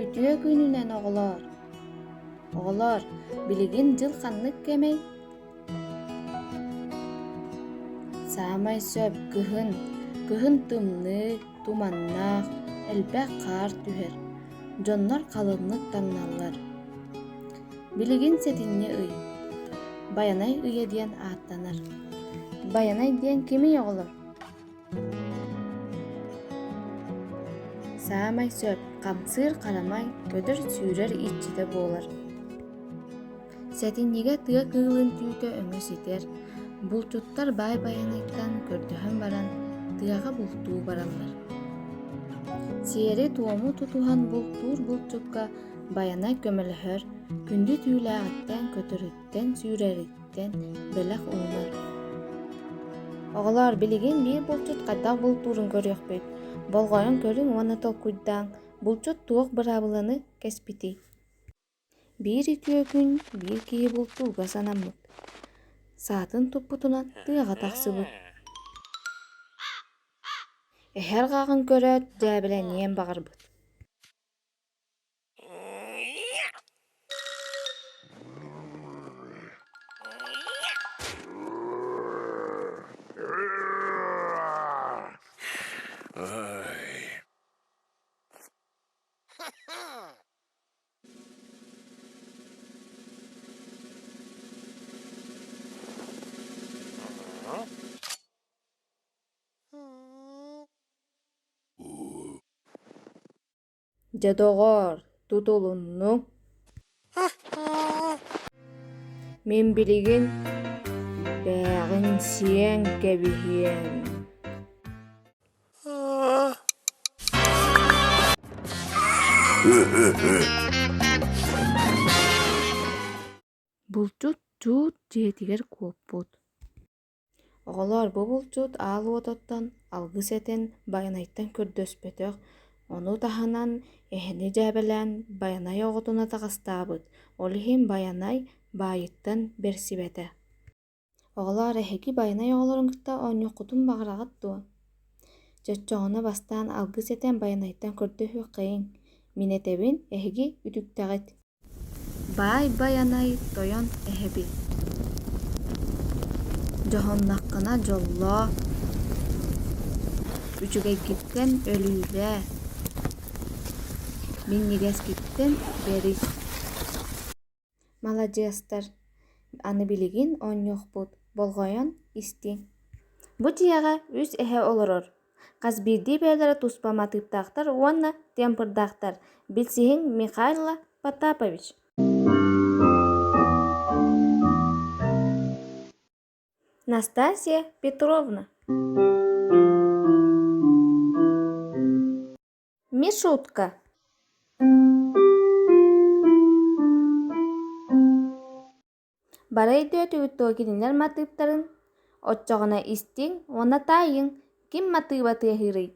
Үтүө күнүнэн оҕолоор! Оҕолоор, билигин дьыл ханнык кэмэй? Саамай сөп кыһын. Кыһын тымныы, туманнаах, элбэх хаар түһэр. Дьоннор халыҥнык таҥналлар. Билигин сэтинньи ый. Байанай ыйа диэн ааттанар. Байанай диэн кимий оҕолор? Саамай сөп, хамсыыр харамай, көтөр-сүүрэр иччитэ буолар. Сэтинньигэ тыа кыылын түүтэ өҥө ситэр, булчуттар баай Байанайтан көрдөһөн баран, тыаҕа бултуу бараллар. Сиэри-туому тутуһан бултуур булчукка Байанай көмөлөһөр, күндү түүлээҕиттэн, көтөрүттэн, сүүрэриттэн бэлэх уунар. Оҕолоор, билигин биир булчут хайдах бултуурун көрүөхпүт. Болҕойон көрүҥ уонна толкуйдааҥ, булчут туох быраабыланы кэспитий? Биир үтүө күн биир киһи бултуурга санаммыт, саатын туппутунан тыаҕа тахсыбыт. Эһэ арҕаҕын көрөөт дьээбэлэниэн баҕарбыт. Дьэ, доҕоор, тутулуннуҥ. Мин билигин бээҕин сиэн кэбиһиэм. Булчут чуут дьиэтигэр куоппут. Оҕолоор, бу булчут аал уотуттан алгыс этэн Байанайтан көрдөспөтөх, ону таһынан эһэни дьээбэлээн Байанай оҕотун атаҕастаабыт, ол иһин Байанай баайыттан бэрсибэтэ. Оҕолоор, эһиги Байанай оҕолорун кытта оонньуоххутун баҕараҕыт дуо? Чоччоҕуна бастаан алгыс этэн Байанайтан көрдөһүөххэйиҥ, мин этэбин, эһиги үтүктэҕит. Баай Байанай тойон эһэбит, дьоһуннаххына дьоллоо, үчүгэйгиттэн өлүүлээ, минньигэскиттэн бэрис Маладьыастар, аны билигин оонньуохпут, болҕойон истиҥ. Бу дьиэҕэ үс эһэ олорор, хас биирдии бэйэлэрэ туспа матыыптаахтар уонна темпрдаахтар. Билсиһиҥ Михайло Потапович. Настасья Петровна. Мишутка. Бары өйдөөтүгүт дуо кинилэр матыыптарын? Оччоҕуна истиҥ уонна таайыҥ, ким матыыба тыаһыырый?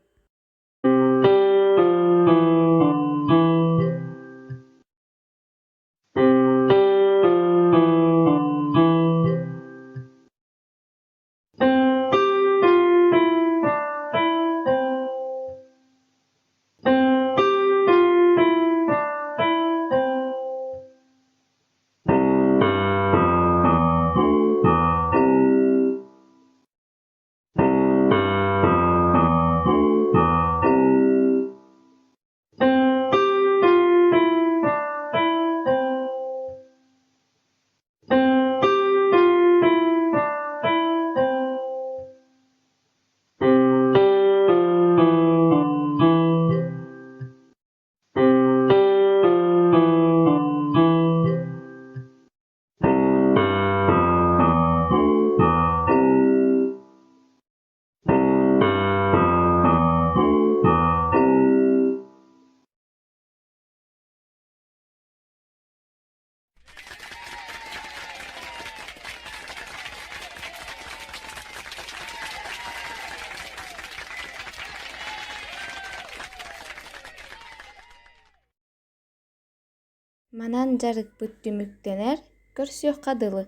Манан дьарыкпыт түмүктэнэр, көрсүөххэ дылы.